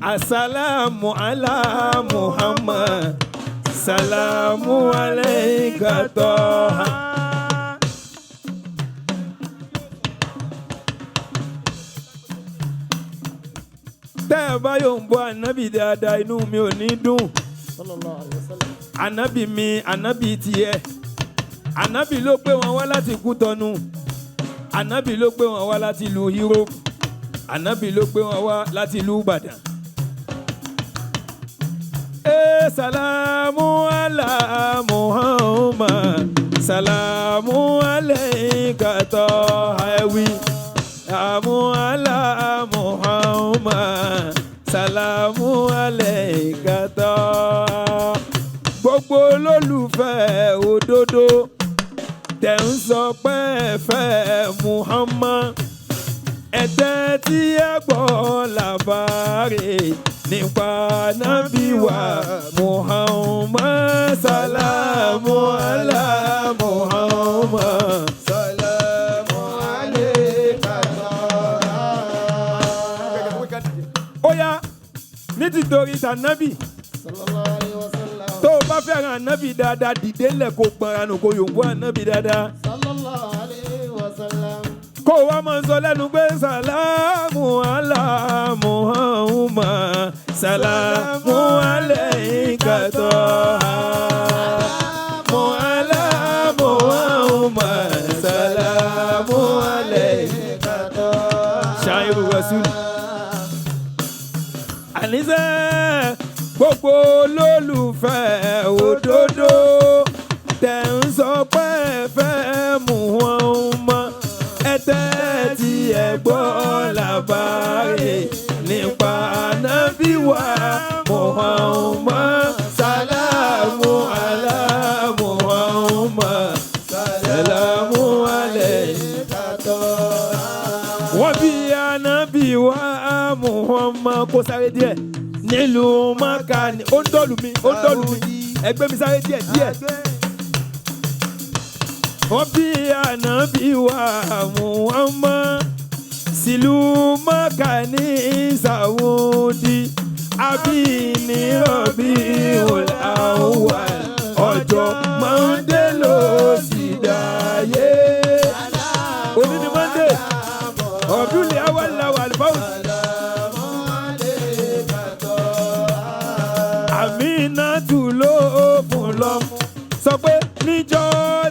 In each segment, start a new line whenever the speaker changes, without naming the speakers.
Asalamu ala Muhammad, salamu alayka Toha. Tẹ́ ẹ bá yóò ń bọ́ ànábì dáadáa, inú mi ò ní dùn.
Sallallahu alaihi wasallam.
Ànábì mi, ànábì tiẹ̀. Ànábì ló gbé wọn wá láti Kútọ́nù. Ànábì ló gbé wọn wá láti ìlú Europe. Ànábì ló gbé wọn wá láti ìlú Ìbàdàn. Ee, salamu ala Muhammad, salamu alayka Toha. Salamu ala Muhammad, salamu alayka Toha. Gbogbo olólùfẹ́ òdodo tẹ̀ ń sọ pé ẹ fẹ́ Muhammad, ẹ tẹ́tí ẹ gbọ́ làbáre nípa nábì wa Muhammad. Salamu ala Muhammad,
Salamu alayka Toha.
Ó yá, ní tìtorí tànábì,
Sallallahu alaihi wasallam.
tó o bá fẹ́ràn ànábì dáadáa, dìde ńlẹ̀ kó gbọ́nra nù kó yòǹbó ànábì dáadáa.
Sallallahu alaihi wasallam.
Kó o wá máa sọ lẹ́nu pé sàlámù alá Muhammad, sàlámù alayka Toha. Sàlámù alá Muhammad, sàlámù alayka
Toha.
Ṣáírù Rasul. Àníṣe gbogbo olólùfẹ́ òdodo tẹ̀ ń sọ pé ẹ fẹ́ Muhammad, ẹ tẹ́tí ẹ gbọ́ làbáre nípa ànábì wa Muhammad. Sàlámù alá Muhammad, sàlámù alayka
Toha.
Wọ́n bí ànábì wa Muhammad kó sáré díẹ̀ nílùú Mákà ní. Ó ń dọ́lù mi, ó ń dọ́lù mi, ẹgbẹ́ mi sáré díẹ̀ díẹ̀. Wọ́n bí ànábì wa Muhammad sílùú Mákà ní Sàwùdí, àbí ní Rabiul Awwal, ọjọ́ Mọ́ndé ló sì dáyé. Òní ni Mọ́ndé, Rabiul Awwal làwọn àlùfáà.
Salamu alayka Toha.
Àmínátù ló fún lọ́mú. Sọ pé níjọ́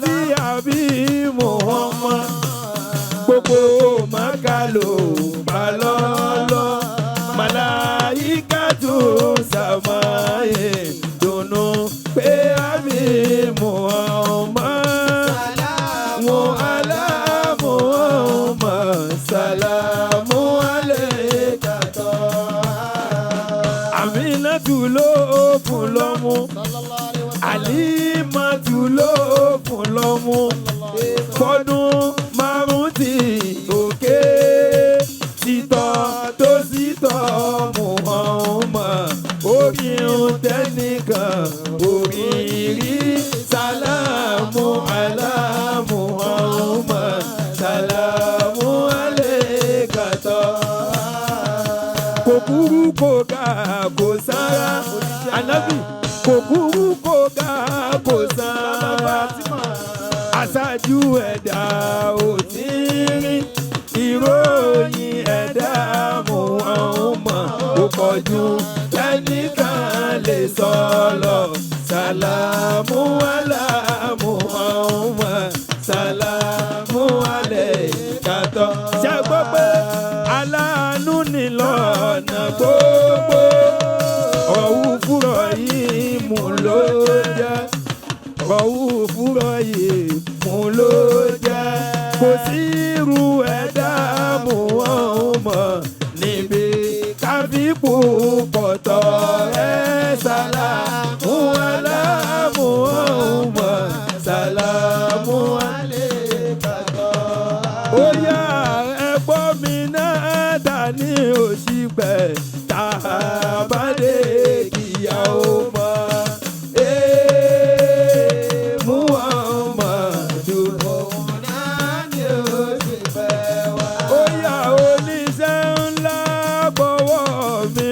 tí àbí Muhammad, gbogbo Mákà ló bá lọ́lọ́. Màláyíkà tó sàmáyé dùnú pé àbí Muhammad.
Salamu
Ala Muhammad, salamu alayka
Toha.
Àmínátù ló fún lọ́mú.
Sallallahu alaihi wasallam.
Àlímọ̀tù ló fún lọ́mú. Fọdún 5 tí òkè títọ́ tó sì tọ́ Muhammad. Orí ń tẹ́nìkan oríire. Sàlámù alá Muhammad, sàlámù alayka Toha. Kò kúrú kò ga kò sára ànábì, kò kúrú kò ga kò sára, aṣáájú ẹ̀dá ò tí rí ìròyìn ẹ̀dá Muhammad, ó kọjú tẹnìkan lè sọ lọ. Sàlámù alá Muhammad, sàlámù alayka Toha. Ṣé gbọ́ pé aláàánú ni lọ́nà gbogbo, ọ̀hún fúrọ̀ yìí mú ló jẹ́, ọ̀hún fúrọ̀ yìí mú ló jẹ́, kò sí irú ẹ̀dá Muhammad níbi káfíìpù pọ̀tọ́ ẹ̀. Sàlámù alá Muhammad, sàlámù
alayka Toha.
Ó yá, ẹ gbọ́ mi náà, ta ní òṣìpẹ̀ tá a bá dé kíyà ó mọ̀. Ee, Muhammadu.
Òun náà ni ó sì fẹ́ wá.
Ó yá, oníṣẹ́ ńlá gbọ́wọ́ mi.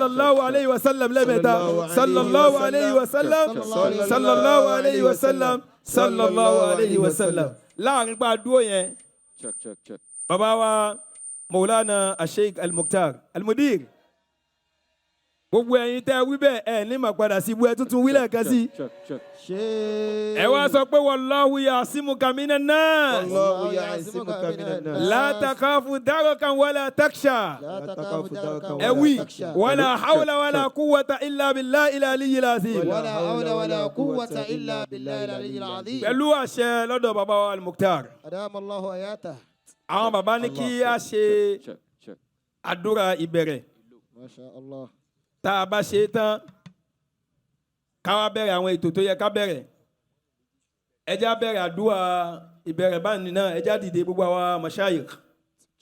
Sallallahu alayhi wa sallam lẹ́ẹ̀mẹ́ta. Sallallahu alayhi wa sallam, sallallahu alayhi wa sallam, sallallahu alayhi wa sallam. Láàrin pa dúró yẹn,
Check, check, check.
bàbá wa Maulana Asheik Al-Mukhtar Al-Mudir, gbogbo ẹ̀yin tẹ́ wí bẹ́ẹ̀, ẹ̀ ní mà padà sí ibú. Ẹ tuntun wílẹ̀ kan sí.
Check, check.
Ẹ wá sọ pé wallahu ya'simuka minan nas.
Wallahu ya'simuka minan nas.
La takhafu darakan wala taksha.
La takhafu darakan
Ẹ
wala
wí
taksha.
wala hawla wala quwwata illa billahi al-aliyyil azim.
Wala hawla wala quwwata illa billahi al-aliyyil azim.
Pẹ̀lú àṣẹ lọ́dọ̀ bàbá wa Al-Mukhtar,
Adama Allahu hayata.
àwọn bàbá ní kí a ṣe
Check, check.
àdúrà ìbẹ̀rẹ̀.
Masha Allah.
Tá a bá ṣe é tán, ká wá bẹ̀rẹ̀ àwọn ètò tó yẹ ká bẹ̀rẹ̀. Ẹ jẹ́ á bẹ̀rẹ̀ àdúrà ìbẹ̀rẹ̀ báyìí náà. Ẹ jẹ́ á dìde, gbogbo àwa mashayikh.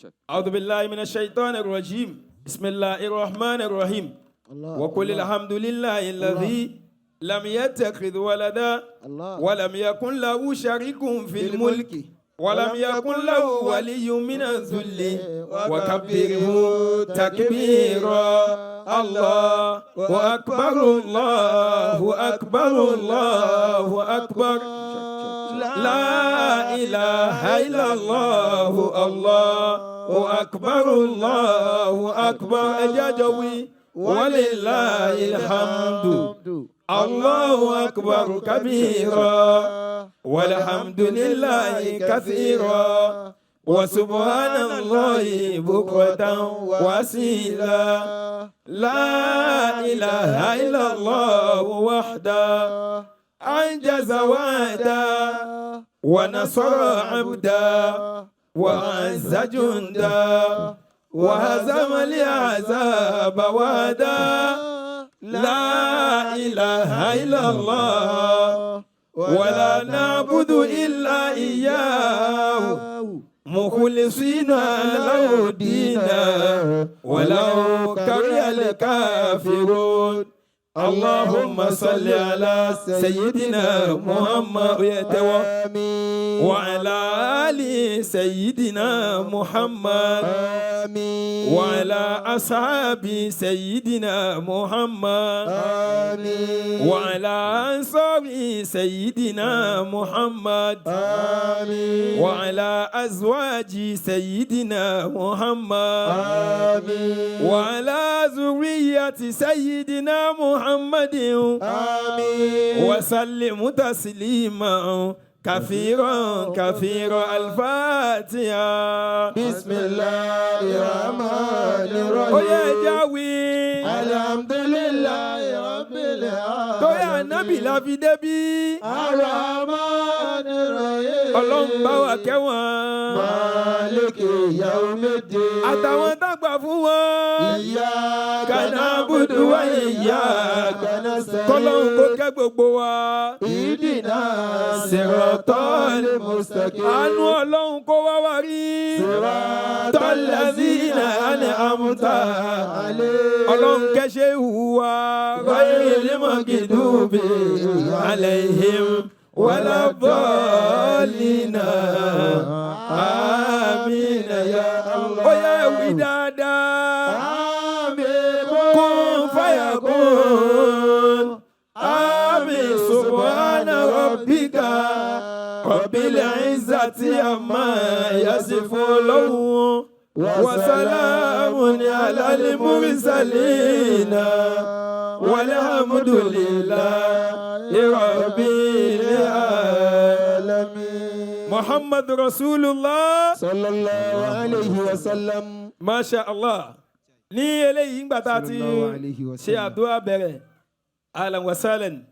Check.
أعوذ بالله من الشيطان الرجيم، بسم الله الرحمن الرحيم.
Allah.
وقل الحمد لله الذي لم يتخذ ولدا
Allah.
ولم يكن له شريك في الملك ولم يكن له ولي من الذل وكبره تكبيرا. الله أكبر، الله أكبر، الله أكبر، لا إله إلا الله، الله أكبر، الله أكبر. أجاجوي ولله الحمد. الله أكبر كبيرا والحمد لله كثيرا وسبحان الله بكرة وأصيلا. لا إله إلا الله وحده أنجز وعدا ونصر عبدا وأعز جندا وهزم الأحزاب وحدا. لا إله إلا الله ولا نعبد إلا إياه مخلصين له الدين ولو كره الكافرون. اللهم صل على سيدنا محمد
آمين.
وعلى آل سيدنا محمد
آمين.
وعلى أصحاب سيدنا محمد
آمين.
وعلى أنصار سيدنا محمد
آمين.
وعلى أزواج سيدنا محمد
آمين.
وعلى ذرية سيدنا محمد
آمين.
وسلم تسليما كثيرا كثيرا. الفاتحة.
بسم الله الرحمن
Ó yẹ
الرحيم.
Jáwé.
الحمد لله رب العالمين.
Torí ànábì la fi débí.
الرحمن الرحيم.
Ọlọ́run bá wa kẹ́ wọn.
مالك يوم الدين.
Àtàwọn dàgbà fún wọn.
إياك
نعبد وإياك
نستعين.
Kọ́lọ́run kó kẹ́ gbogbo wa.
اهدنا الصراط المستقيم.
Àánú Ọlọ́run kó wá wá rí.
صراط
الذين أنعمت
عليهم.
Ọlọ́run kẹ́sẹ́ hùwà. غير المغضوب عليهم ولا الضالين، آمين يا الله. Ó yẹ wí dáadáa.
آمين.
كن فيكون، آمين. سبحان ربك رب العزة عما يصفون وسلام على المرسلين والحمد لله رب العالمين. محمد رسول الله.
صلى الله عليه وسلم.
ما شاء الله. Ní eléyìí, ńgbà tá a ti
Sallallahu alayhi wa
ṣe
sallam.
àdúrà bẹ̀rẹ̀, ahlan wa sahlan.